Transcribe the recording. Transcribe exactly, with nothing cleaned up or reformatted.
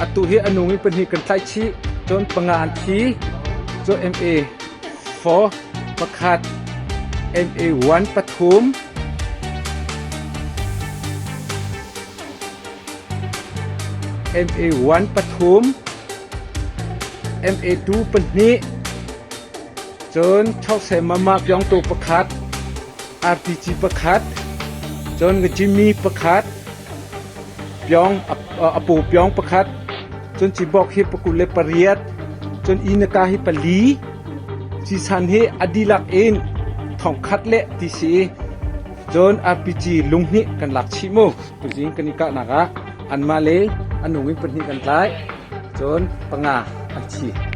Atu hi a nung in pahnih kan tlaih chih. Cun panga an thi. Cun M A four pakhat, M A one pathum, M A one pathum, M A two pahnih, cun chauhse mama piawngtu pakhat, R P G pakhat, cun Jimmy pakhat, piawng a, a, a pu piawng pakhat, cun cibawk hi pakul le pariat, cun inaka hi pali, cisan hi a dihlak in thongkhat le ti si i, cun R P G lunghnih kan lak chih mu. Tuzing kan i kahnak ah anmah le a nung in pahnih kan tlaih, cun panga an thi.